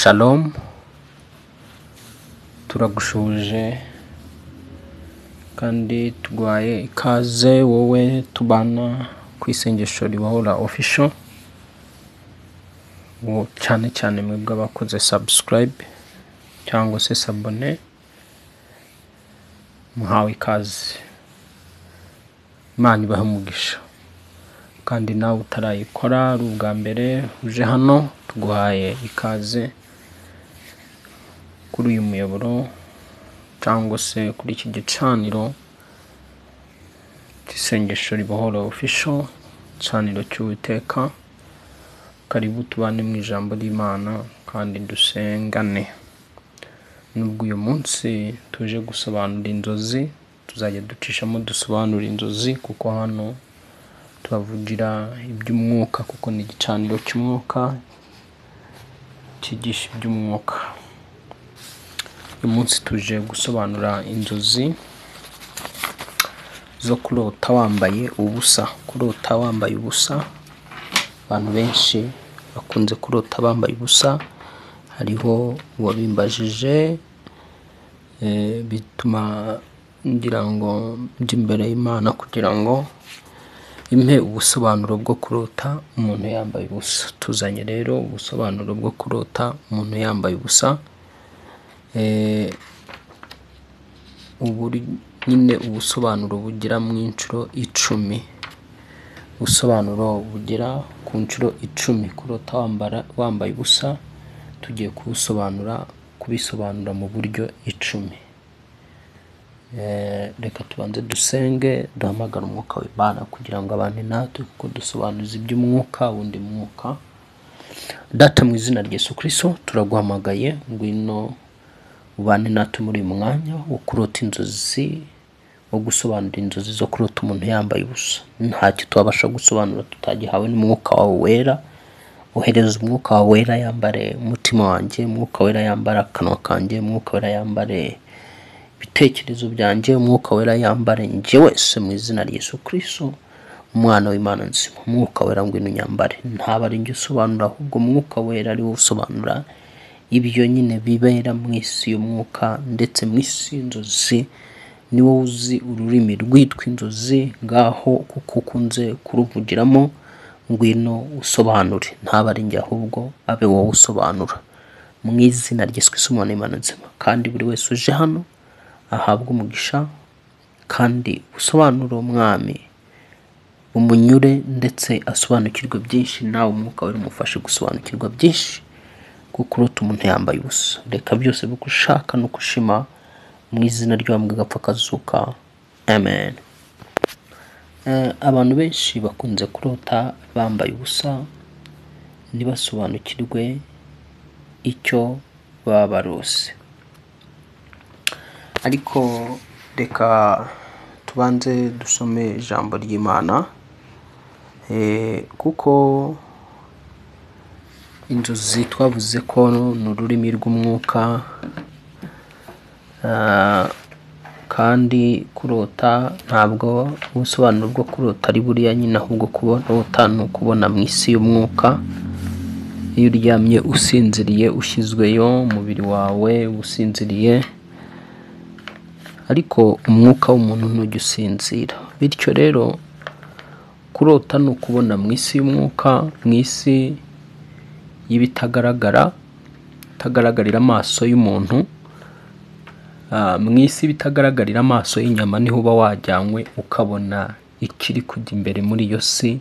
Shalom, turagushuje kandi tuguhaye ikaze wowe tubana ku isengesho ribohora official, cyane cyane mwebwe abakoze subscribe cyangwa se s'abonner, muhawe ikaze. Imana ibahe umugisha. Kandi nawe utarayikora ari ubwa mbere uje hano, tuguhaye ikaze kuri uyu muyoboro cyangwa se kuri iki gicaniro cy'isengesho ribohora official, igicaniro cy'Uwiteka. Karibu tubane mu ijambo ry'Imana kandi dusengane. Nubwo uyu munsi tuje gusobanura inzozi, tuzajya ducishamo dusobanura inzozi, kuko hano tubavugira iby'umwuka, kuko ni igicaniro cy'umwuka cyigisha iby'umwuka. Uyu munsi tuje gusobanura inzozi zo kurota wambaye ubusa. Kurota wambaye ubusa, abantu benshi bakunze kurota bambaye ubusa. Hariho uwabimbajije, bituma ngira ngo njye imbere y'Imana kugira ngo impe ubusobanuro bwo kurota umuntu yambaye ubusa. Tuzanye rero ubusobanuro bwo kurota umuntu yambaye ubusa, nyine ubusobanuro bugera mu inshuro 10, ubusobanuro bugera ku nshuro 10. Kurota wambaye ubusa tugiye kubisobanura mu buryo 10. Reka tubanze dusenge, duhamagare umwuka w'Imana kugira ngo abane natwe, kuko dusobanuza iby'umwuka wundi mwuka. Data, mu izina rya Yesu Kristo turaguhamagaye, ngwino ubane natwe muri uyu mwanya wo kurota inzozi, wo gusobanura inzozi zo kurota umuntu yambaye ubusa. Ntacyo twabasha gusobanura tutagihawe n'umwuka wawe wera. Ohereza umwuka wawe wera yambare umutima wanjye, umwuka wera yambare akanwa kanjye, umwuka wera yambare ibitekerezo byanjye, umwuka wera yambare njye wese mu izina rya Yesu Kristo, umwana w'Imana nzima. Umwuka wera ngwino unyambare, ntaba ari njye usobanura, ahubwo umwuka wera ari we usobanura ibyo nyine bibera mu isi y'umwuka ndetse mu isi y'inzozi. Ni wowe uzi ururimi rwitwa inzozi, ngaho kuko ukunze kuruvugiramo, ngwino usobanure, ntaba ari njye ahubwo abe wowe usobanura, mu izina rya Yesu Kristo umwana w'Imana nzima. Kandi buri wese uje hano ahabwe umugisha, kandi usobanure umwami umunyure ndetse asobanukirwe byinshi, nawe umwuka wera umufashe gusobanukirwa byinshi kuko urota umuntu yambaye ubusa. Reka byose bigushaka no kushima mu izina ry'uwambwe gapfa kazuka, amen. Abantu benshi bakunze kurota bambaye ubusa ntibasobanukirwe icyo baba barose. Ariko reka tubanze dusome ijambo ry'Imana, kuko inzozi twavuze ko ni ururimi rw'umwuka, kandi kurota ntabwo ubusobanuro bwo kurota ari buriya nyine, ahubwo kurota ni ukubona mu isi y'umwuka. Iyo uryamye usinziriye ushyizweyo, umubiri wawe usinziriye, ariko umwuka w'umuntu ntujya usinzira. Bityo rero kurota ni ukubona mu isi y'umwuka, mu isi y'ibitagaragara, itagaragarira amaso y'umuntu. Mu isi bitagaragarira amaso y'inyama niho uba wajyanywe, ukabona ikiri kujya imbere muri iyo si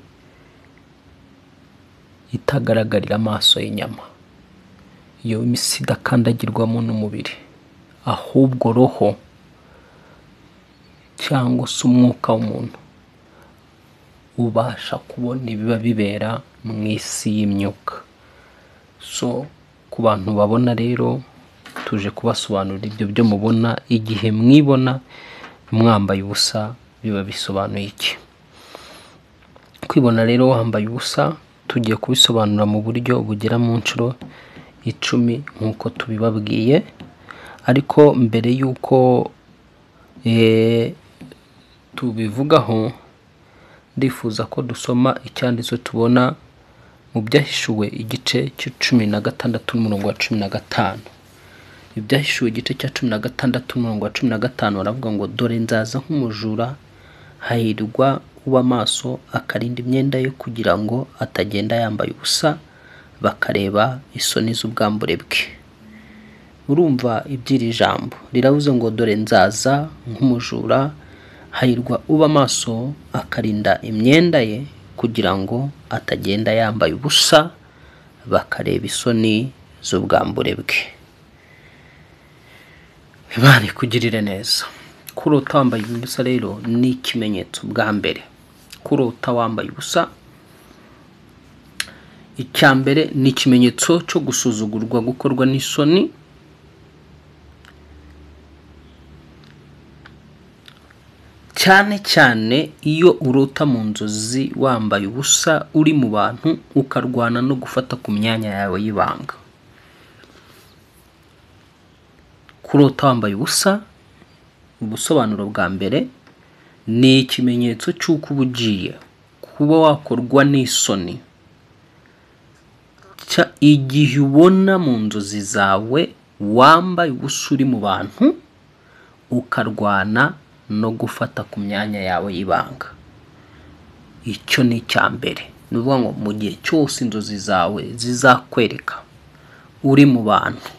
itagaragarira amaso y'inyama. Iyo isi idakandagirwamo n'umubiri, ahubwo roho cyangwa se umwuka w'umuntu ubasha kubona ibiba bibera mu isi y'imyuka. So ku bantu babona rero, tuje kubasobanurira ibyo byo mubona igihe mwibona mwambaye ubusa biba bisobanuye iki. Kwibona rero wambaye ubusa tugiye kubisobanura mu buryo bugera mu nshuro 10 nk'uko tubibabwiye. Ariko mbere y'uko tubivugaho, ndifuza ko dusoma icyanditso tubona Mu Byahishuwe igice cya 16 n'umurongo wa 15, Ibyahishuwe igice cya 16 umurongo wa 15, baravuga ngo: "Dore nzaza nk'umujura, hahirwa uba maso akarinda imyenda ye, kugira ngo atagenda yambaye ubusa, bakareba isoni z'ubwambure bwe." Urumva iby'iri jambo riravuze ngo: "Dore nzaza nk'umujura, hahirwa uba maso akarinda imyenda ye, kugira ngo atagenda yambaye ubusa, bakareba isoni z'ubwambure bwe." Imana ikugirire neza. Kurota wambaye ubusa rero ni ikimenyetso bwa mbere. Kurota wambaye ubusa, icya mbere ni ikimenyetso cyo gusuzugurwa, gukorwa n'isoni, cyane cyane iyo urota mu nzozi wambaye ubusa, uri mu bantu, ukarwana no gufata ku myanya yawe y'ibanga. Kurota wambaye ubusa, ubusobanuro bwa mbere ni ikimenyetso cy'uko uba ugiye kuba wakorwa n'isoni. Igihe ubona mu nzozi zawe wambaye ubusa, uri mu bantu, ukarwana no gufata ku myanya yawe y'ibanga, icyo ni icya mbere. Ni ukuvuga ngo mu gihe cyose inzozi zawe zizakwereka uri mu bantu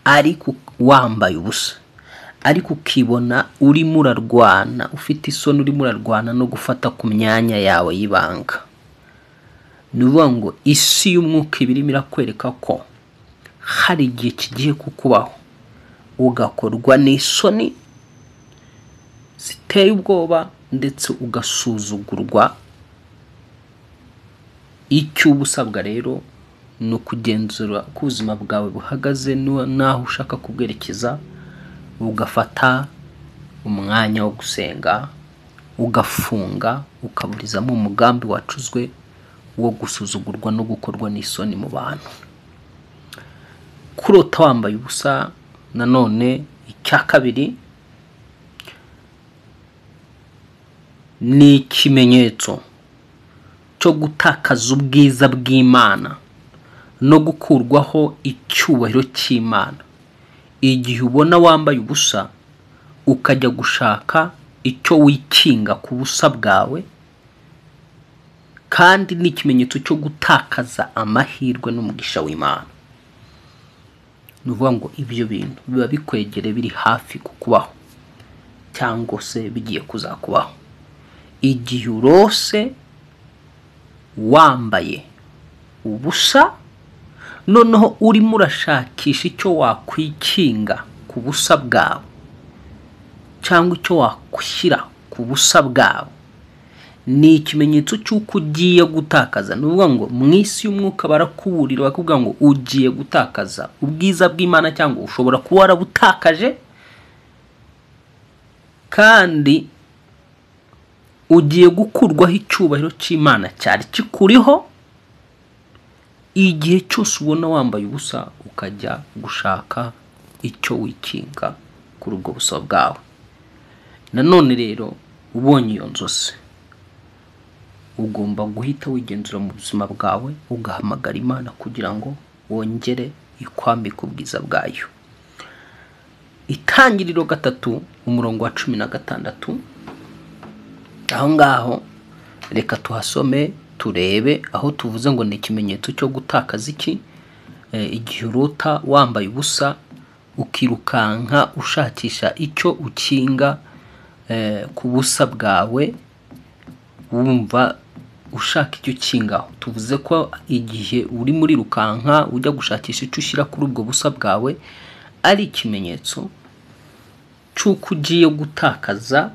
ariko wambaye ubusa, ariko ukibona urimo urarwana, ufite isoni, urimo urarwana no gufata ku myanya yawe y'ibanga, ni ukuvuga ngo isi y'umwuka iba irimo irakwereka ko hari igihe kigiye kukubaho ugakorwa n'isoni ziteye ubwoba, ndetse ugasuzugurwa. Icyo uba usabwa rero ni ukugenzura uko ubuzima bwawe buhagaze n'aho ushaka kubwerekeza, ugafata umwanya wo gusenga, ugafunga, ukaburizamo umugambi wacuzwe wo gusuzugurwa no gukorwa n'isoni mu bantu. Kurota wambaye ubusa nanone, icya kabiri, ni ikimenyetso cyo gutakaza ubwiza bw'Imana no gukurwaho icyubahiro cy'Imana. Igihe ubona wambaye ubusa, ukajya gushaka icyo wikinga ku busa bwawe, kandi ni ikimenyetso cyo gutakaza amahirwe n'umugisha w'Imana. Ni ukuvuga ngo ibyo bintu biba bikwegereye, biri hafi kukubaho cyangwa se bigiye kuzakubaho. Igihe urose wambaye ubusa, noneho urimo urashakisha icyo wakwikinga ku busa bwawe cyangwa icyo wakwishyira ku busa bwawe, ni ikimenyetso cy'uko ugiye gutakaza. Ni ukuvuga ngo mu isi y'umwuka barakuburira, bakubwira ngo ugiye gutakaza ubwiza bw'Imana, cyangwa ushobora kuba warabutakaje, kandi ugiye gukurwaho icyubahiro cy'Imana cyari kikuriho. Igihe cyose ubona wambaye ubusa, ukajya gushaka icyo wikinga kuri ubwo busa bwawe. Nanone rero, ubonye iyo nzozi, ugomba guhita wigenzura mu buzima bwawe, ugahamagara Imana kugira ngo wongere ikwambike ubwiza bwayo. Itangiriro 3 umurongo wa 16, aho ngaho reka tuhasome, turebe aho tuvuze ngo ni ikimenyetso cyo gutakaza iki. Igihe urota wambaye ubusa, ukirukanka ushakisha icyo ukinga ku busa bwawe, wumva ushaka icyo ukingaho, tuvuze ko igihe uri muri rukanka ujya gushakisha icyo ushyira kuri ubwo busa bwawe, ari ikimenyetso cy'uko ugiye gutakaza,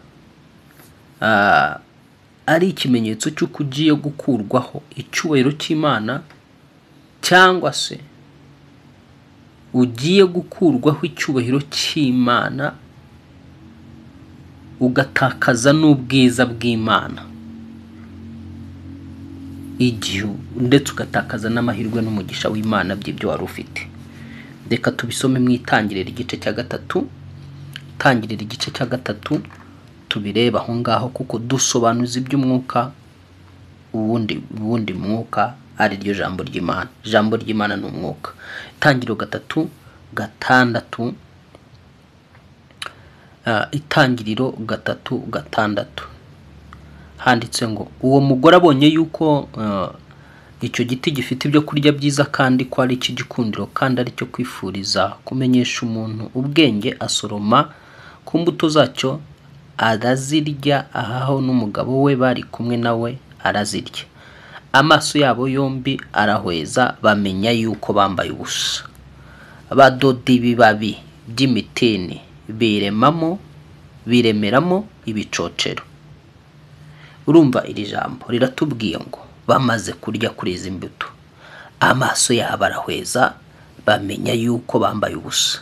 ari ikimenyetso cy'uko ugiye gukurwaho icyubahiro cy'Imana, cyangwa se ugiye gukurwaho icyubahiro cy'Imana, ugatakaza n'ubwiza bw'Imana, igihe ndetse ugatakaza n'amahirwe n'umugisha w'Imana by'ibyo wari ufite. Reka tubisome mu Itangiriro igice cya 3, Itangiriro igice cya 3, tubirebe aho ngaho, kuko dusobanuza iby'umwuka ubundi mwuka. ari ryo jambo ry'Imana. Ijambo ry'Imana ni umwuka. Itangiriro 3:6, Itangiriro 3:6 handitse ngo uwo mugore abonye yuko icyo giti gifite ibyo kurya byiza kandi ko ari icy'igikundiro kandi ari cyo kwifuriza kumenyesha umuntu ubwenge, asoroma ku mbuto zacyo arazirya, ahaho n'umugabo we bari kumwe nawe arazirya. Amaso yabo yombi arahweza, bamenya yuko bambaye ubusa. Badoda ibibabi by'imitini biremeramo ibicocero. Urumva iri jambo riratubwiye ngo bamaze kurya kuri izi mbuto, amaso yabo arahweza, bamenya yuko bambaye ubusa.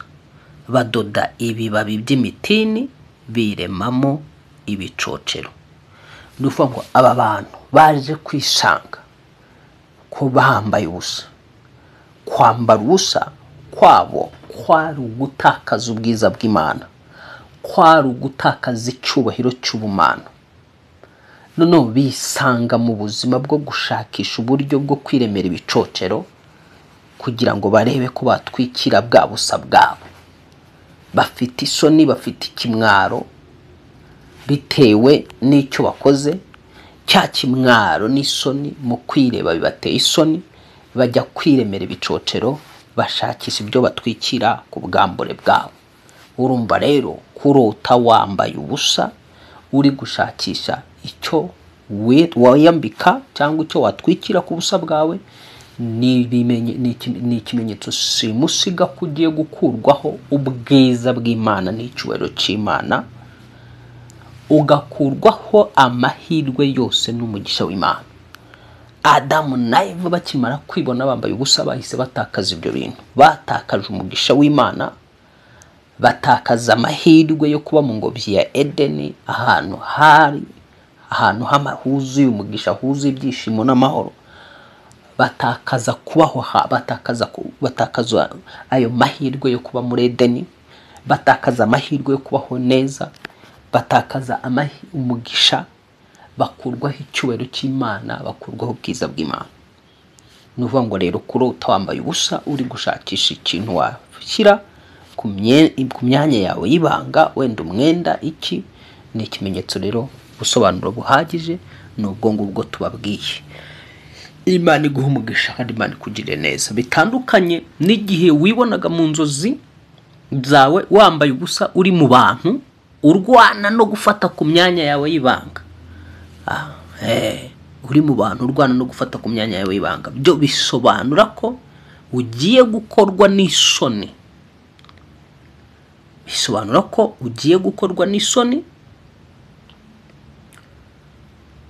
Badoda ibibabi by'imitini biremamo ibicocero. Ni ukuvuga ngo aba bantu baje kwisanga ko bambaye ubusa. Kwambara ubusa kwabo kwari ugutakaza ubwiza bw'Imana, kwari ugutakaza icyubahiro cy'ubumana. Noneho bisanga mu buzima bwo gushakisha uburyo bwo kwiremera ibicocero kugira ngo barebe ko batwikira bwa busa bwabo. Bafite isoni, bafite ikimwaro bitewe n'icyo bakoze. Cya kimwaro n'isoni mu kwireba bibateye isoni, bajya kwiremera ibicocero, bashakisha ibyo batwikira ku bwambure bwabo. Urumva rero kurota wambaye ubusa uri gushakisha icyo wayambika cyangwa icyo watwikira ku busa bwawe, ni ikimenyetso simusiga ko ugiye gukurwaho ubwiza bw'Imana n'icyubahiro cy'Imana, ugakurwaho amahirwe yose n'umugisha w'Imana. Adamu na Eva bakimara kwibona bambaye ubusa bahise batakaza ibyo bintu, batakaje umugisha w'Imana, batakaza amahirwe yo kuba mu ngobyi ya Edeni, ahantu hari ahantu huzuye umugisha, huzuye ibyishimo n'amahoro. Batakaza kubaho, batakaza ayo mahirwe yo kuba muri Edeni, batakaza amahirwe yo kubaho neza, batakaza umugisha, bakurwaho icyubahiro cy'Imana, bakurwaho ubwiza bw'Imana. Ni ukuvuga ngo rero kurota wambaye ubusa uri gushakisha ikintu washyira ku myanya yawe y'ibanga, wenda umwenda, iki ni ikimenyetso rero, ubusobanuro buhagije ni ubwo ngubwo tubabwiye. Imana iguhe umugisha kandi Imana ikugirire neza. Bitandukanye n'igihe wibonaga mu nzozi zawe wambaye ubusa uri mu bantu, urwana no gufata ku myanya yawe y'ibanga. Uri mu bantu urwana no gufata ku myanya yawe y'ibanga, byo bisobanura ko ugiye gukorwa n'isoni. Bisobanura ko ugiye gukorwa n'isoni.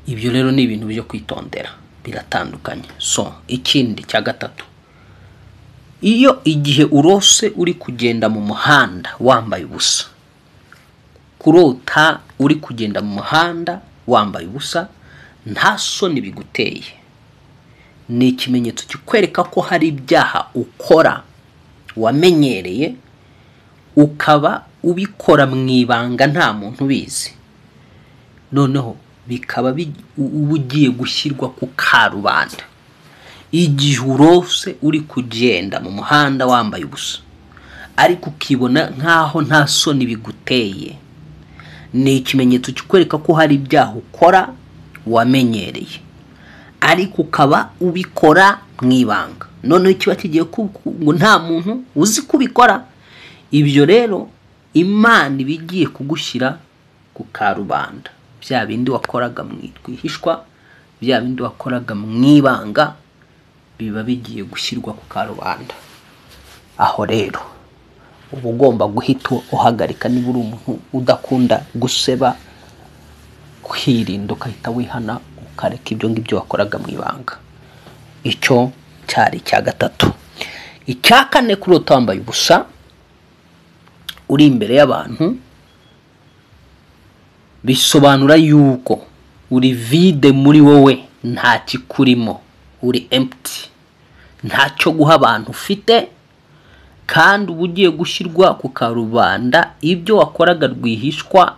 Ibyo rero ni ibintu byo kwitondera, biratandukanye. So ikindi cya gatatu, iyo igihe urose uri kugenda mu muhanda wambaye ubusa, kurota uri kugenda mu muhanda wambaye ubusa nta soni biguteye, ni ikimenyetso kikwereka ko hari ibyaha ukora wamenyereye, ukaba ubikora mu ibanga nta muntu ubizi, noneho bikaba uba ugiye gushyirwa ku karubanda. Igihe urose uri kugenda mu muhanda wambaye ubusa ariko ukibona nkaho nta soni biguteye, ni ikimenyetso kikwereka ko hari ibyaha ukora wamenyereye ariko ukaba ubikora mu ibanga, noneho kiba kigiye ngo nta muntu uzi kubikora. Ibyo rero Imana iba igiye kugushyira ku karubanda. Bya bindi wakoraga mu rwihishwa, bya bindi wakoraga mu ibanga, biba bigiye gushyirwa ku karubanda. Aho rero uba ugomba guhita uhagarika, niba uri umuntu udakunda guseba, kwirinda ukahita wihana ukareka ibyo ngibyo wakoraga mu ibanga. Icyo cyari icya gatatu. Icya kane, kurota wambaye ubusa uri imbere y'abantu bisobanura yuko uri vide muri wowe, nta kikurimo, uri empty, ntacyo guha abantu ufite, kandi uba ugiye gushyirwa ku karubanda. Ibyo wakoraga rwihishwa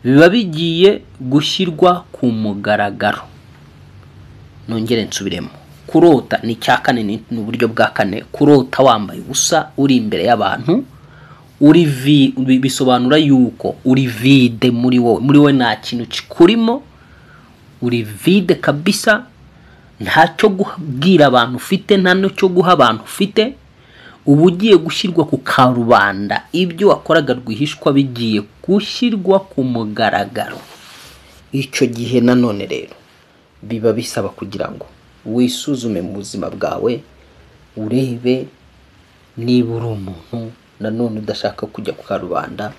biba bigiye gushyirwa ku mugaragaro. Nongere nsubiremo, kurota ni icya kane, ni uburyo bwa kane. Kurota wambaye ubusa uri imbere y'abantu, bisobanura yuko uri vide muri wowe, muri wowe nta kintu kikurimo, uri vide kabisa, ntacyo kubwira abantu ufite, nta n'icyo guha abantu ufite. Uba ugiye gushyirwa ku karubanda, ibyo wakoraga rwihishwa bigiye gushyirwa ku mugaragaro. Icyo gihe nanone rero biba bisaba kugira ngo wisuzume mu buzima bwawe, urebe niba uri umuntu nanone udashaka kujya ku karubanda,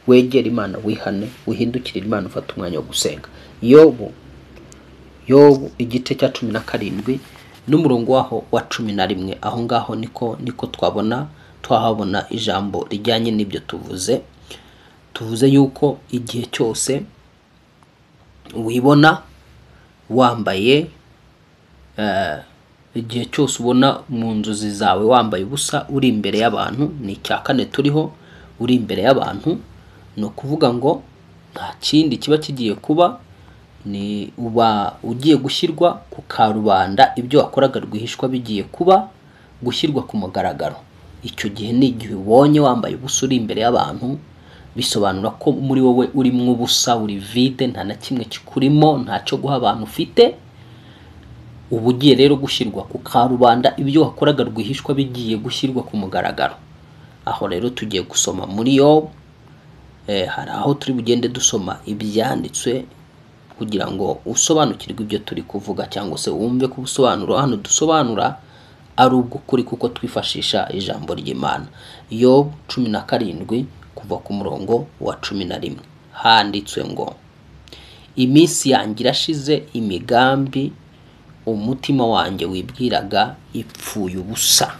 wegere Imana, wihane, wihindukirire Imana, ufate umwanya wo gusenga. Yobu igice cya 17 n'umurongo waho wa 11, aho ngaho niko twahabona ijambo rijyanye n'ibyo tuvuze. Tuvuze yuko igihe cyose wibona wambaye, igihe cyose ubona mu nzozi zawe wambaye ubusa uri imbere y'abantu, ni icya kane turiho, uri imbere y'abantu, ni ukuvuga ngo nta kindi kiba kigiye kuba, ni uba ugiye gushyirwa ku karubanda, ibyo wakoraga rwihishwa bigiye kuba gushyirwa ku mugaragaro. Icyo gihe ni igihe ubonye wambaye ubusa uri imbere y'abantu, bisobanura ko muri wowe urimo ubusa, uri vide, nta na kimwe kikurimo, ntacyo guha abantu ufite. Uba ugiye rero gushyirwa ku karubanda, ibyo wakoraga rwihishwa bigiye gushyirwa ku mugaragaro. Aho rero tugiye gusoma muri Yobu, hari aho turi bugende dusoma ibyanditswe kugira ngo usobanukirwe ibyo turi kuvuga, cyangwa se wumve ko ubusobanuro hano dusobanura ari ubw'ukuri, kuko twifashisha ijambo ry'Imana. Yobu 17 kuva ku murongo wa 11 handitswe ngo: iminsi yanjye irashize, imigambi umutima wanjye wibwiraga ipfuye ubusa.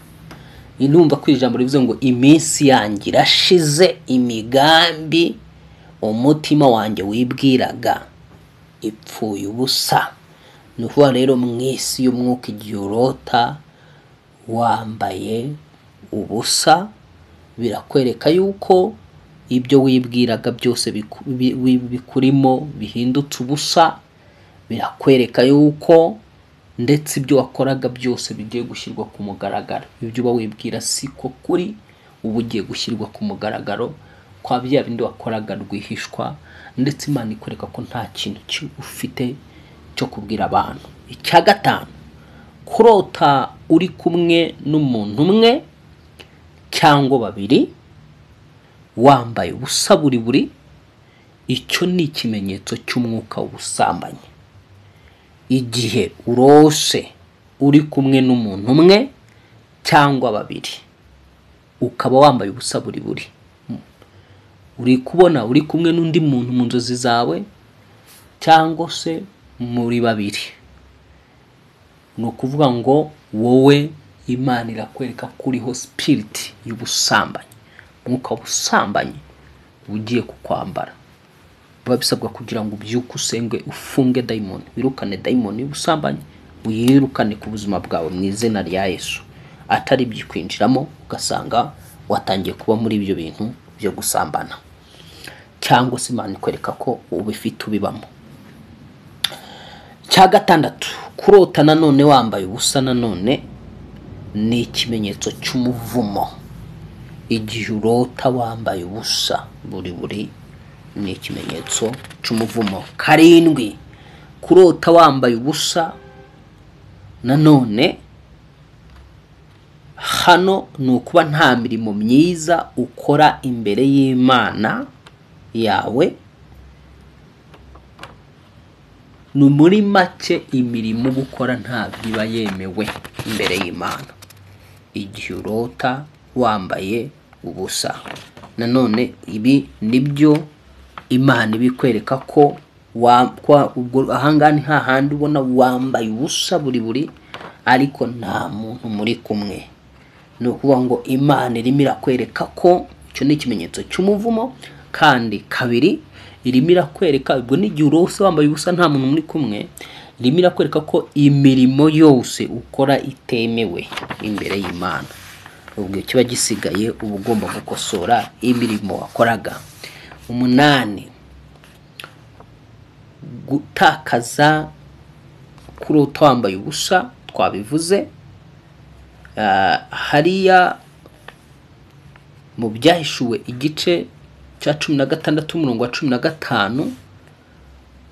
Inumva ko ijambo rivuze ngo iminsi yanjye irashize, imigambi umutima wanjye wibwiraga ipfuye ubusa. Ni ukuvuga rero mu isi y'umwuka, igihe urota wambaye ubusa, birakwereka yuko ibyo wibwiraga byose bikurimo bihindutse ubusa, birakwereka yuko ndetse ibyo wakoraga byose bigiye gushyirwa ku mugaragaro. Ibyo uba wibwira siko kuri, uba ugiye gushyirwa ku mugaragaro kwa bya bindi wakoraga rwihishwa, ndetse Imana ikwereka ko nta kintu ufite cyo kubwira abantu. Icya gatanu, kurota uri kumwe n'umuntu umwe cyangwa babiri wambaye ubusa buri buri, icyo ni ikimenyetso cy'umwuka w'ubusambanyi. Igihe urose uri kumwe n'umuntu umwe cyangwa babiri ukaba wambaye ubusa buri buri, uri kubona uri kumwe n'undi muntu mu nzozi zawe cyangwa se muri babiri, ni ukuvuga ngo wowe Imana irakwereka ko uriho spirit y'ubusambanyi, umwuka w'ubusambanyi ugiye kukwambara. Biba bisabwa kugira ngo ubyuke usenge, ufunge dayimoni, wirukane dayimoni y'ubusambanyi, uyirukane ku buzima bwawe mu izina rya Yesu, atari ibyikwinjiramo ugasanga watangiye kuba muri ibyo bintu byo gusambana, cyangwa se Imana ikwereka ko ubifite ubibamo. Cya gatandatu, kurota nanone wambaye ubusa nanone ni ikimenyetso cy'umuvumo. Igihe urota wambaye ubusa buri buri ni ikimenyetso cy'umuvumo. Karindwi, kurota wambaye ubusa nanone hano ni ukuba nta mirimo myiza ukora imbere y'Imana yawe. Ni muri make imirimo gukora ntabwo iba yemewe imbere y'Imana. Igihe urota wambaye ubusa nanone ibi nibyo Imana ibikwereka ko ahangaha ni hahandi ubona wambaye ubusa buri buri ariko nta muntu muri kumwe. Ni ukuvuga ngo Imana irimo irakwereka ko icyo ni ikimenyetso cy'umuvumo. Kandi kabiri, irimo irakwereka ubwo n'igihe urose wambaye ubusa nta muntu muri kumwe, irimo irakwereka ko imirimo yose ukora itemewe imbere y'Imana. Ubwo kiba gisigaye uba ugomba gukosora imirimo wakoraga. 8, gutakaza Kurota wambaye ubusa twabivuze hariya mu Byahishuwe igice cya 16 umurongo wa 15,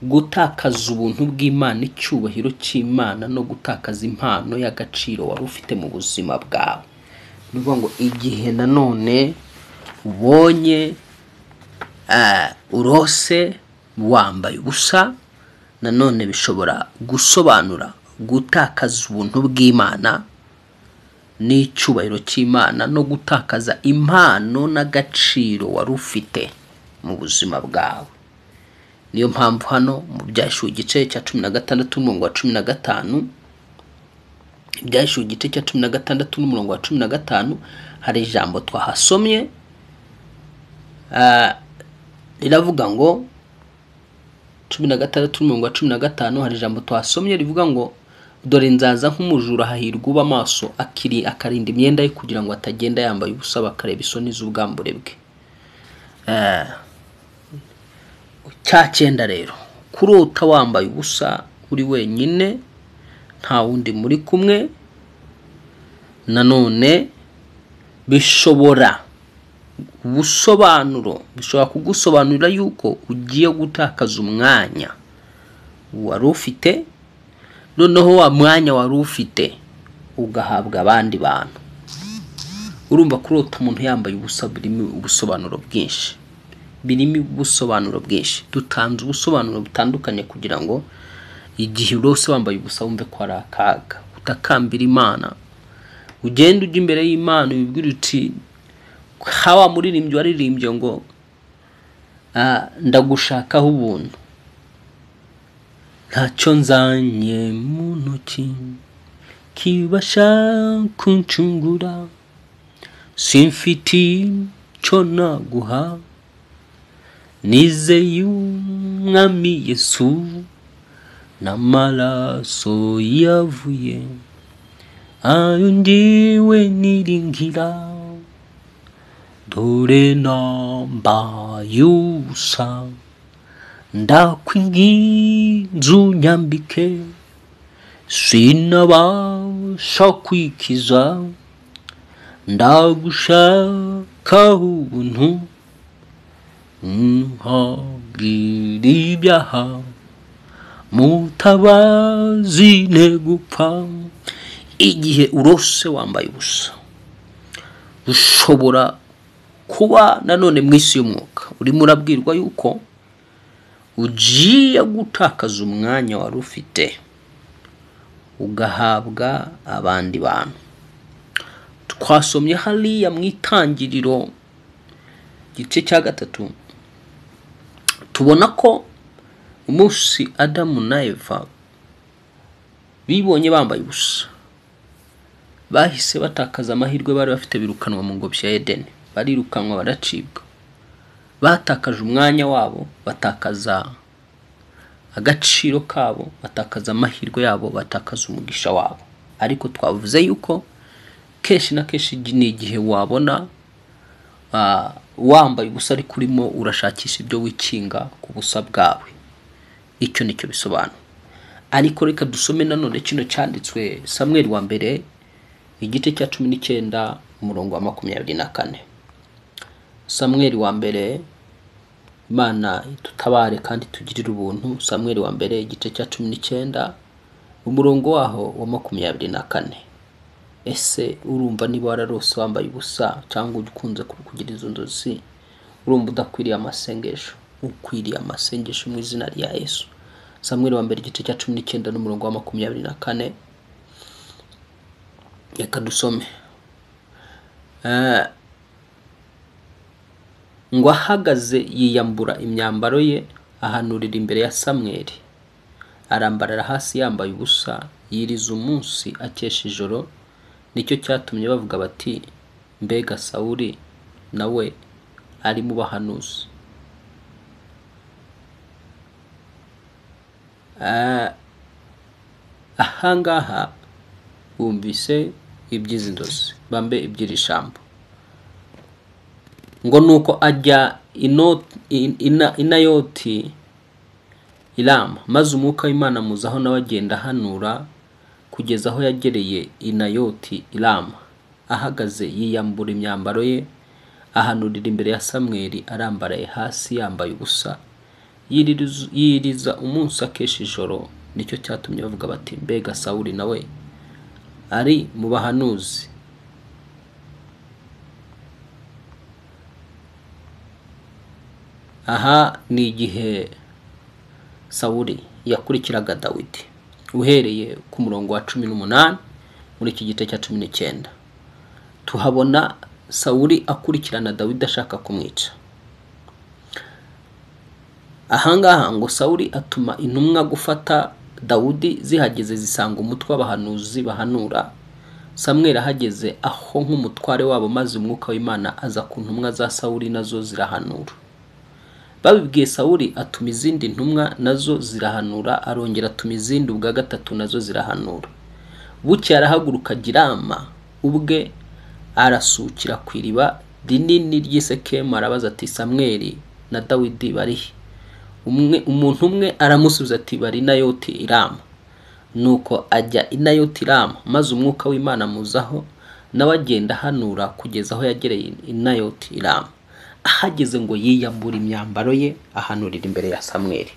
gutakaza ubuntu bw'Imana, icyubahiro cy'Imana no gutakaza impano y'agaciro wari ufite mu buzima bwawe. Ni ukuvuga ngo igihe nanone ubonye urose wambaye ubusa, nanone bishobora gusobanura gutakaza ubuntu bw'Imana n'icyubahiro cy'Imana no gutakaza impano n'agaciro wari ufite mu buzima bwawe. Niyo mpamvu hano mu Byahishuwe igice cya 16 n'umurongo wa 15, Ibyahishuwe igice cya 16 n'umurongo wa 15, hari ijambo twahasomye riravuga ngo 16 n'umurongo wa 15, hari ijambo twasomye rivuga ngo dore nzaza nk'umujura, hahirwa uba amaso akiri akarinda imyenda ye kugira ngo atagenda yambaye ubusa bakareba isoni z'ubwambure bwe. Cya cyenda rero, kurota wambaye ubusa uri wenyine nta wundi muri kumwe, nanone bishobora ubusobanuro, bishobora kugusobanurira yuko ugiye gutakaza umwanya wari ufite, noneho wa mwanya wari ufite ugahabwa abandi bantu. Urumva kurota umuntu yambaye ubusa birimo ubusobanuro bwinshi, birimo ubusobanuro bwinshi. Dutanze ubusobanuro butandukanye kugira ngo igihe urose wambaye ubusa wumve ko ari akaga, utakambira Imana, ugende ujya imbere y'Imana ubibwire uti hawa muririmbyi waririmbye ngo ndagushakaho ubuntu, ntacyo nzanye mu ntoki kibasha kuncungura, simfite icyo naguha, nizeye Umwami Yesu n'amaraso yavuye, ayo ngiwe niringira, dore nambaye ubusa, ndakwinginze unyambike, sinabasha kwikiza, ndagushakaho ubuntu, nkagira ibyaha, mutabazi ne gupfa. Igihe urose wambaye ubusa ushobora kuba nanone mu isi y'umwuka urimo urabwirwa yuko ugiye gutakaza umwanya wari ufite ugahabwa abandi bantu. Twasomye hariya mu Itangiriro igice cya 3, tubona ko umunsi Adamu na Eva bibonye bambaye ubusa, bahise batakaza amahirwe bari bafite, birukanwa mu ngobyi ya Edeni, barirukanwa baracibwa, batakaje umwanya wabo, batakaza agaciro kabo, batakaza amahirwe yabo, batakaza umugisha wabo. Ariko twavuze yuko kenshi na kenshi ni igihe wabona wambaye ubusa ariko urimo urashakisha ibyo wikinga ku busa bwawe. Icyo nicyo bisobanura. Ariko reka dusome nanone kino cyanditswe Samweli wa mbere igice cya 19 umurongo wa 24. Samweli wa mbere, Imana itutabare kandi tugirire ubuntu. Samweli wa mbere igice cya 19 umurongo waho wa 24. Ese urumva niba wararose wambaye ubusa cyangwa ukunze kugira izo nzozi, urumva udakwiriye amasengesho? Ukwiriye amasengesho mu izina rya Yesu. Samweli wa mbere igice cya 19 n'umurongo wa 24. Reka dusome. Ngo ahagaze yiyambura imyambaro ye, ahanurira imbere ya Samweli, arambarara hasi yambaye ubusa, yiriza umunsi akesha ijoro. Nicyo cyatumye bavuga bati mbega Sawuli nawe ari mu bahanuzi. Ahangaha bumvise iby'izi nzozi, bambe iby'iri jambo. Ngo nuko ajya Inayoti I Rama, maze umwuka w'Imana amuzaho, nawe agenda ahanura kugeza aho yagereye i Nayoti i Rama. Ahagaze yiyambura imyambaro ye, ahanurira imbere ya Samweli arambaraye hasi yambaye ubusa, yiriza umunsi akesha ijoro. Nicyo cyatumye bavuga bati mbega Sawuli nawe ari mu bahanuzi. Aha ni igihe Sawuli yakurikiraga Dawidi, uhereye ku murongo wa 18 muri iki gice cya 19 tuhabona Sawuli akurikirana Dawidi ashaka kumwica. Ahangaha ngo Sawuli atuma intumwa gufata Dawudi, zihageze zisanga umutwe w'abahanuzi bahanura. Samweli ahageze aho nk'umutware wabo, maze umwuka w'Imana aza ku ntumwa za Sawuli nazo zirahanura. Babibwiye Sawuli atuma izindi ntumwa nazo zirahanura, arongera atuma izindi ubwa gatatu nazo zirahanura. Bukeye arahaguruka Girama ubwe arasukira ku iriba rinini ry'i Sekemu, arabaza ati Samweli na Dawidi barihe? Umuntu umwe aramusubiza ati bari i Nayoti i Rama. Nuko ajya i Nayoti i Rama, maze umwuka w'Imana amuzaho, nawe agenda ahanura kugeza aho yagereye i Nayoti i Rama. Ahageze ngo yiyambura imyambaro ye, ahanurira imbere ya Samweli.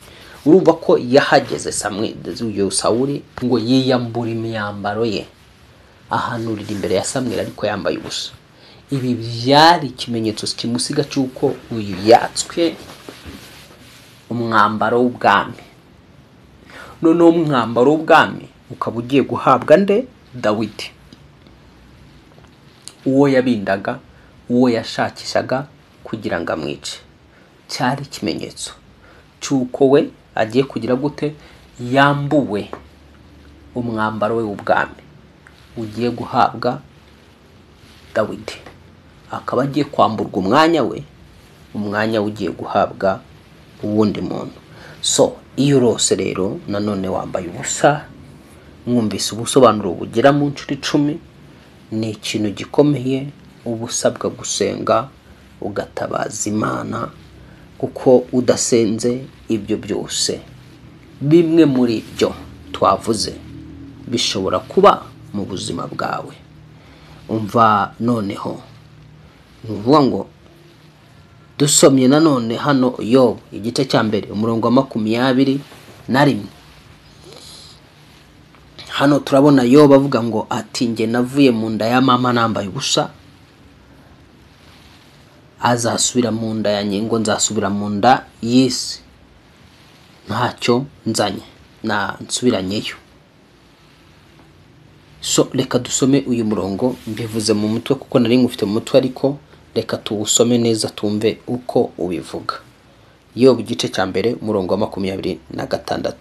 Urumva ko yahageze Samweli, uyu Sawuli ngo yiyambura imyambaro ye, ahanurira imbere ya Samweli ariko yambaye ubusa. Ibi byari ikimenyetso kimusiga cy'uko uyu yatswe umwambaro w'ubwami. Noneho umwambaro w'ubwami ukaba ugiye guhabwa nde? Dawidi, uwo yabindaga, uwo yashakishaga kugira ngo amwice. Cyari ikimenyetso cy'uko we agiye kugira gute? Yambuwe umwambaro we w'ubwami ugiye guhabwa Dawidi, akaba agiye kwamburwa umwanya we, umwanya ugiye guhabwa uwundi muntu. So iyo urose rero nanone wambaye ubusa, mwumvise ubusobanuro bugera mu nshuro 10, ni ikintu gikomeye uba usabwa gusenga ugatabaza Imana, kuko udasenze ibyo byose, bimwe muri byo twavuze bishobora kuba mu buzima bwawe. Umva noneho ni ukuvuga ngo dusomye nanone hano Yobu igice cya mbere umurongo wa 21. Hano turabona Yobu avuga ngo ati njye navuye mu nda ya mama nambaye ubusa, azasubira mu nda ya ngo nzasubira mu nda y'isi ntacyo nzanye na nsubiranyeyo. So reka dusome uyu murongo, mbivuze mu mutwe kuko nari ngufite mu mutwe, ariko reka tuwusome neza tumve uko ubivuga. Yobu igice cya mbere umurongo wa 26.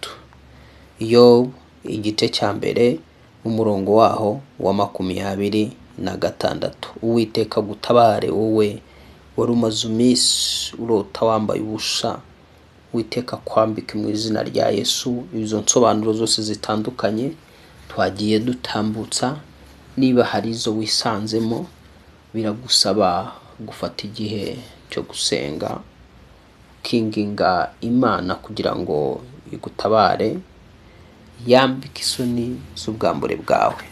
Yobu igice cya mbere umurongo waho wa 26. Uwiteka gutabare wowe wari umaze iminsi urota wambaye ubusa, Uwiteka kwambike mu izina rya Yesu. Izo nsobanuro zose zitandukanye twagiye dutambutsa, niba hari izo wisanzemo biragusaba gufata igihe cyo gusenga, ukinginga Imana kugira ngo igutabare, yambike isoni z'ubwambure bwawe.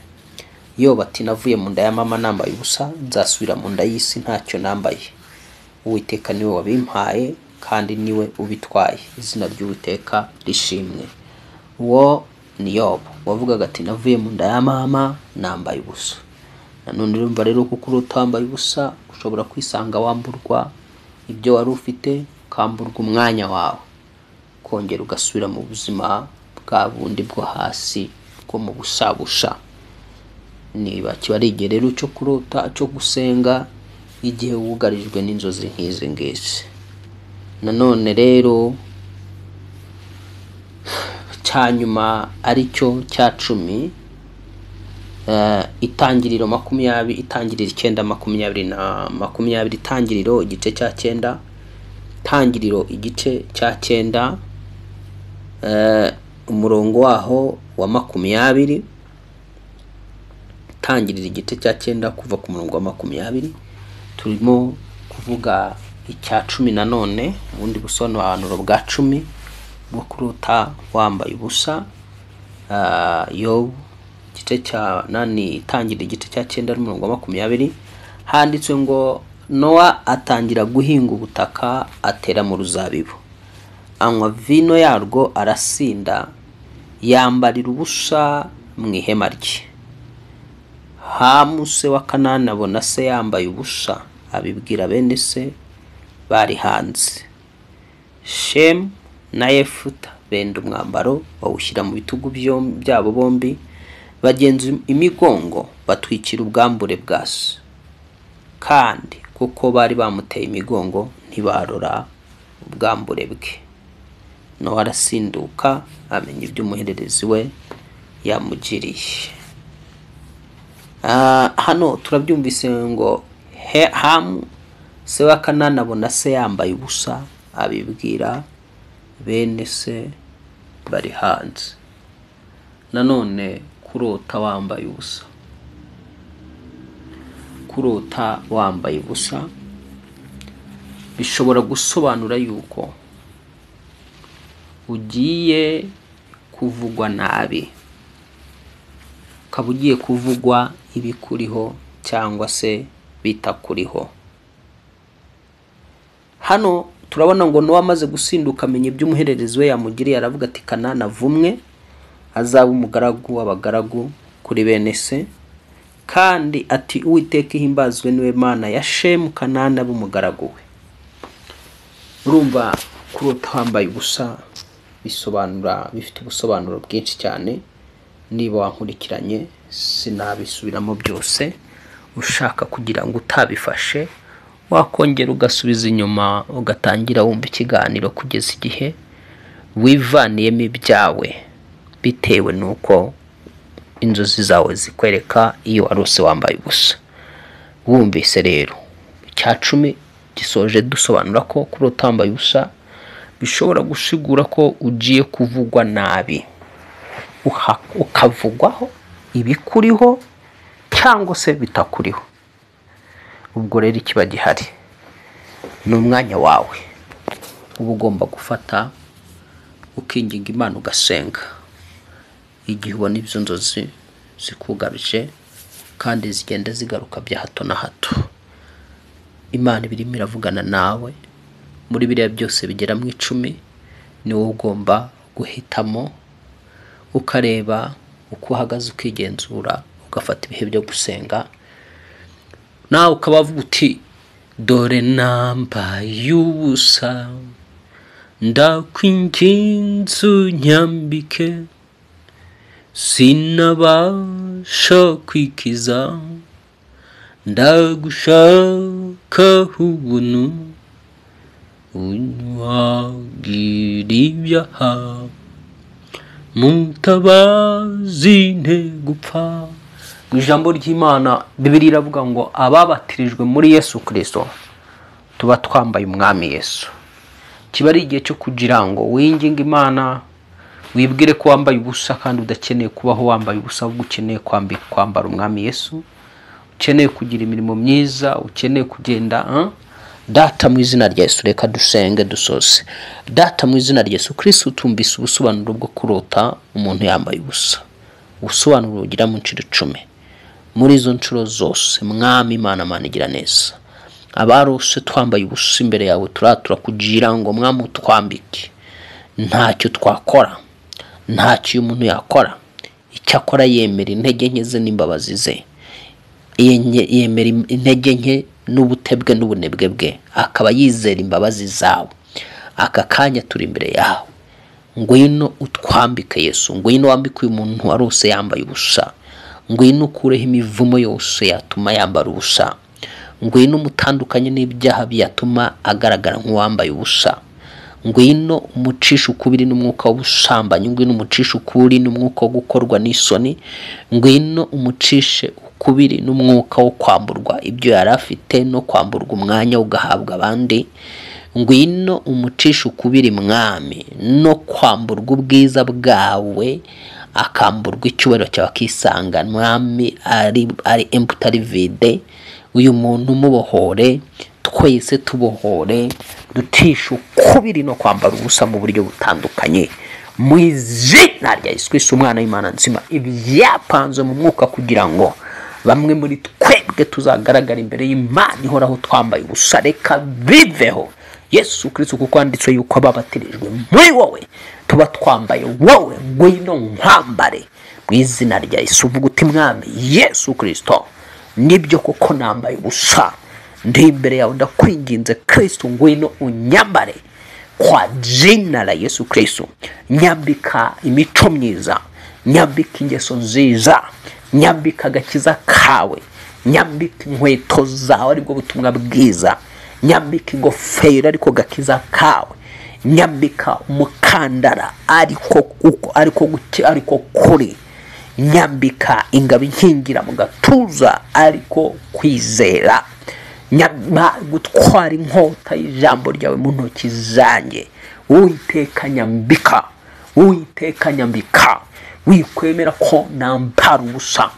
Yobu ati navuye mu nda ya mama nambaye ubusa, nzasubira mu nda y'isi ntacyo nambaye. Uwiteka niwe wabimpaye kandi niwe ubitwaye, izina ry'Uwiteka rishimwe. Uwo ni Yobu wavugaga ati navuye mu nda ya mama nambaye ubusa. Nanone urumva rero kuko urota wambaye ubusa ushobora kwisanga wamburwa ibyo wari ufite, ukamburwa umwanya wawe, kongera ugasubira mu buzima bwa bundi bwo hasi bwo mu busabusha. Niba kiba ari igihe rero cyo kurota, cyo gusenga igihe wugarijwe n'inzozi nk'izi ngizi. Nanone rero cya nyuma aricyo cya 10, itangiriro 20, itangiriro 9, 20 na 20, itangiriro igice cya 9, itangiriro igice cya 9, umurongo waho wa 20, itangiriro igice cya 9 kuva ku murongo wa 20. Turimo kuvuga icya 10 nanone, ubundi busobanuro bwa 10 bwo kurota wambaye ubusa. Yobu igice cya nani, itangira igice cya 9 n'umurongo wa 20, handitswe ngo Nowa atangira guhinga ubutaka, atera mu ruzabibu, anywa vino yarwo arasinda, yambarira ubusa mu ihema rye. Hamu se wa Kanani abona se yambaye ubusa, abibwira bene se bari hanze. Shemu na Yefuta benda umwambaro bawushyira mu bitugu byabo bombi, bagenza imigongo batwikira ubwambure bwa se, kandi kuko bari bamuteye imigongo ntibarora ubwambure bwe. Nowa arasinduka amenya iby'umuhererezi we yamugiriye. Hano turabyumvise ngo Hamu se wa Kanani abona se yambaye ubusa, abibwira bene se bari hanze. Nanone kurota wambaye ubusa, kurota wambaye ubusa bishobora gusobanura yuko ugiye kuvugwa nabi, ukaba ugiye kuvugwa ibikuriho cyangwa se bitakuriho. Hano turabona ngo Nowa amaze gusinduka amenya iby'umuhererezi we yamugiriye, aravuga ati Kanani avumwe, azaba umugaragu w'abagaragu kuri bene se, kandi ati Uwiteka ihimbazwe niwe Mana ya Shemu, Kanani abe umugaragu we. Urumva kurota wambaye ubusa bisobanura, bifite ubusobanuro bwinshi cyane. Niba wankurikiranye sinabisubiramo byose, ushaka kugira ngo utabifashe wakongera ugasubiza inyuma ugatangira wumva ikiganiro kugeza igihe wivaniyemo ibyawe, bitewe n'uko inzozi zawe zikwereka iyo warose wambaye ubusa. Wumvise rero icya 10 gisoje dusobanura ko kurota wambaye ubusa bishobora gusigura ko ugiye kuvugwa nabi, ukavugwaho ibikuriho cyangwa se bitakuriho. Ubwo rero ikiba gihari ni umwanya wawe uba ugomba gufata ukinginga Imana ugasenga igihe ubona izo nzozi zikugarije kandi zigenda zigaruka bya hato na hato. Imana ibirimo iravugana nawe muri biriya byose bigera mu 10, ni wowe ugomba guhitamo, ukareba uko uhagaze, ukigenzura, ugafata ibihe byo gusenga, nawe ukaba wavuga uti dore nambaye ubusa, ndakwinginze unyambike, sinabasha kwikiza, ndagushaka ubuntu, unyuhagira ibyaha, mutabazi ntegupfa. Mu ijambo ry'Imana Bibiliya iravuga ngo ababatirijwe muri Yesu Kristo tuba twambaye umwami Yesu. Kiba ari igihe cyo kugira ngo winginge Imana, wibwire ko wambaye ubusa kandi udakeneye kubaho wambaye ubusa, ahubwo ukeneye kwambara umwami Yesu, ukeneye kugira imirimo myiza, ukeneye kugenda. Data mu izina rya Yesu, reka dusenge dusoze. Data mu izina rya Yesu Kristo, tumvise ubusobanuro bwo kurota umuntu yambaye ubusa, ubusobanuro bugira mu nshuro 10. Muri izo nshuro zose Mwami Imana, Mana igira neza, abarose twambaye ubusa imbere yawe turatura kugira ngo Mwami utwambike. Ntacyo twakora, ntacyo uyu muntu yakora, icyakora yemera intege nke ze n'imbabazi ze, yemera intege nke n'ubutebwe n'ubunebwe bwe, akaba yizera imbabazi zawe. Aka kanya turi imbere yawe, ngwino utwambike Yesu, ngwino wambike uyu muntu warose yambaye ubusa, ngwino ukureho imivumo yose yatuma yambara ubusa, ngwino umutandukanye n'ibyaha byatuma agaragara nk'uwambaye ubusa, ngwino umucishe ukubiri n'umwuka w'ubusambanyi, ngwino umucishe ukubiri n'umwuka wo gukorwa n'isoni, ngwino umucishe ukubiri n'umwuka wo kwamburwa ibyo yari afite no kwamburwa umwanya ugahabwa abandi, ngwino umucishe ukubiri Mwami no kwamburwa ubwiza bwawe, akamburwa icyubahiro cyawe, akisanga Mwami ari empty, ari vide. Uyu muntu umubohore, Twese tubohore, ducishe ukubiri no kwambara ubusa mu buryo butandukanye, mu izina rya Yesu Kristo umwana w'Imana nzima. Ibyapanzwe mu mwuka kugira ngo bamwe muri twebwe tuzagaragara imbere y'Imana ihoraho twambaye ubusa, reka biveho Yesu Kristo, kuko handitswe yuko ababatirijwe muri wowe tuba twambaye wowe. Ngwino nkwambare mu izina rya Yesu. Uvuga uti Mwami Yesu Kristo, nibyo koko nambaye ubusa, ndi imbere yawe, ndakwinginze Kristo, ngwino unyambare kwa jina la Yesu Kristo. Nyambika imico myiza, nyambika ingeso nziza, nyambika agakiza kawe, nyambika inkweto zawe aribwo butumwa bwiza, nyambika ingofero ariko gakiza kawe, nyambika umukandara ariko kuri, nyambika ingabo inkingira mu gatuza ariko kwizera, nyamba gutwara inkota y'ijambo ryawe mu ntoki zanjye. Uwiteka nyambika, Uwiteka nyambika. Wikwemera ko nambara ubusa,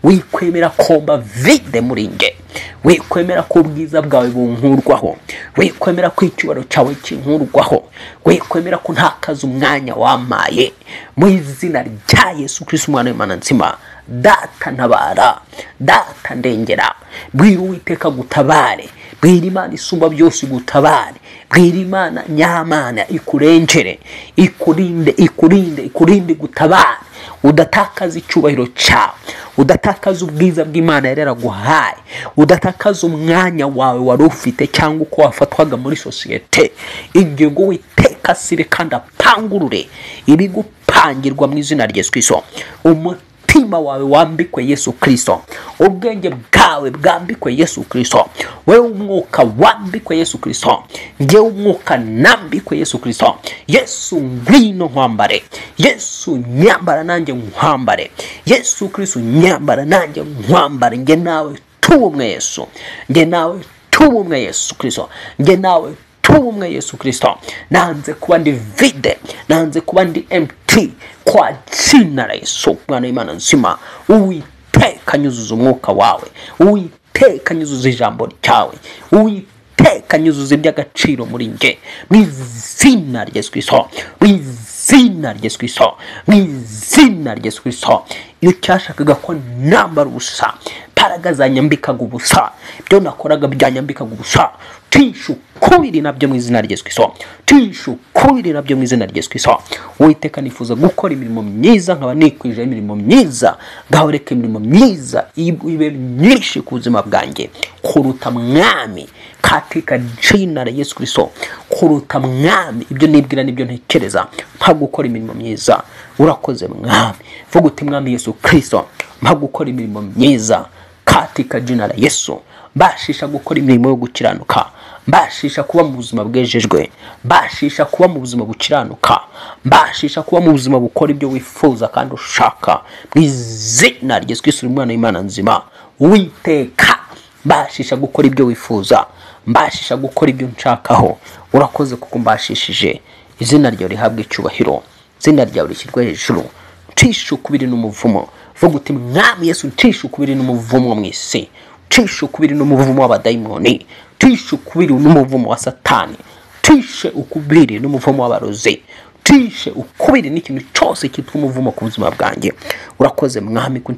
wikwemera ko mba vide muri nge, wikwemera ko ubwiza bwawe bunkurwaho, wikwemera ko icyubahiro cyawe kinkurwaho, wikwemera ko ntakaza umwanya wamaye. Mu izina rya Yesu Kristo umwana w'Imana nzima, Data ntabara, Data ndengera. Bwira Uwiteka gutabare, bwira Imana isumba byose gutabare, bwira Imana nyamana ikurengere, ikurinde, ikurinde, ikurinde, gutabare, udatakaza icyubahiro cyawe, udatakaza ubwiza bw'Imana yari yaraguhaye, udatakaza umwanya wawe wari ufite cyangwa uko wafatwaga muri sosiyete. Ingingo Uwiteka asire kandi apangurure ibigupangirwa mu izina rya Yesu Kristo. Umutima wawe wambikwe Yesu Kristo, ubwenge bwawe bwambikwe Yesu Kristo, wewe umwuka wambikwe Yesu Kristo, ngewe umwuka nambikwe Yesu Kristo. Yesu ngwino nkwambare, Yesu nyambara nanjye nkwambare, Yesu Kristo nyambara nanjye nkwambare. Nge nawe tubumwe Yesu, nge nawe tubumwe Yesu Kristo, nge nawe tubumwe Yesu Kristo. Nanze kuba ndi vide, nanze kuba ndi empty kwa jina la Yesu mwana w'Imana nzima. Uwiteka nyuzuza umwuka wawe, Uwiteka nyuzuza ijambo ryawe, Uwiteka nyuzuza iby'agaciro muri nge, mu izina rya Yesu Kristo, mu izina rya Yesu Kristo, mu izina rya Yesu Kristo. Iyo cyashakaga ko nambara ubusa, imbaraga zanyambikaga ubusa, ibyo nakoraga byanyambikaga ubusa, tishu kubiri nabyo mu izina rya Yesu Kristo, tishu kubiri nabyo mu izina rya Yesu Kristo. Uwiteka nifuza gukora imirimo myiza, nkaba nikwije imirimo myiza, ngaho reka imirimo myiza ibe myinshi ku buzima bwanjye kuruta Mwami, katika jina la Yesu Kristo, kuruta Mwami ibyo nibwira nibyo ntekereza, mpa gukora imirimo myiza. Urakoze Mwami. Vuga uti Mwami Yesu Kristo, mpa gukora imirimo myiza katika jina la Yesu. Mbashisha gukora imirimo yo gukiranuka, mbashisha kuba mu buzima bwejejwe, mbashisha kuba mu buzima bukiranuka, mbashisha kuba mu buzima bukora ibyo wifuza kandi ushaka, mu izina rya Yesu Kristo umwana w'Imana nzima. Uwiteka mbashisha gukora ibyo wifuza, mbashisha gukora ibyo nshakaho. Urakoze kuko mbashishije. Izina ryawe rihabwe icyubahiro, izina ryawe rishyirwe hejuru. Ncisha ukubiri n'umuvumo. Vuga uti Mwami Yesu, ncisha ukubiri n'umuvumo mu isi, ncisha ukubiri n'umuvumo w'abadayimoni, ncisha ukubiri n'umuvumo wa Satani, ncishe ukubiri n'umuvumo w'abarozi, ncishe ukubiri n'ikintu cyose cyitwa umuvumo ku buzima bwanjye. Urakoze Mwami ko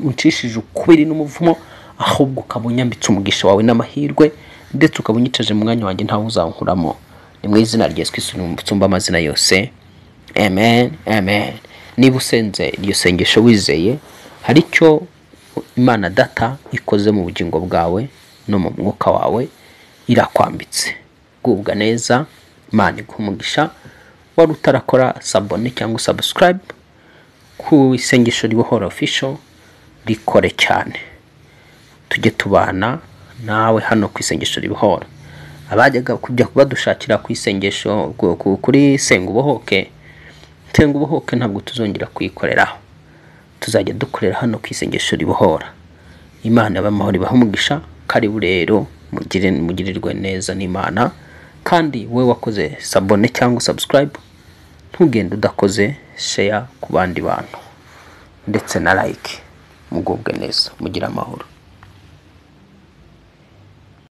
uncishije ukubiri n'umuvumo, ahubwo ukaba unyambitse umugisha wawe n'amahirwe, ndetse ukaba unyicaje mu mwanya wanjye ntawe uzankuramo. Ni mu izina rya Yesu Kristo nsumba amazina yose, amen, amen. Niba usenze iryo sengesho wizeye, hari icyo Imana Data ikoze mu bugingo bwawe no mu mwuka wawe, irakwambitse. Gubwa neza, Imana iguhe umugisha. Wari utarakora sabone cyangwa subscribe ku isengesho ribohora official, rikore cyane, tujye tubana nawe hano ku isengesho ribohora. Abajyaga kujya badushakira ku isengesho kuri Senga Ubohoke, Senga Ubohoke ntabwo tuzongera kuyikoreraho, tuzajya dukorera hano ku isengesho ribohora. Imana y'amahoro ibahe umugisha. Karibu rero mugirirwe neza n'Imana. Kandi wowe wakoze sabone cyangwa subscribe, ntugende udakoze share ku bandi bantu ndetse na like. Mugubwe neza, mugire amahoro.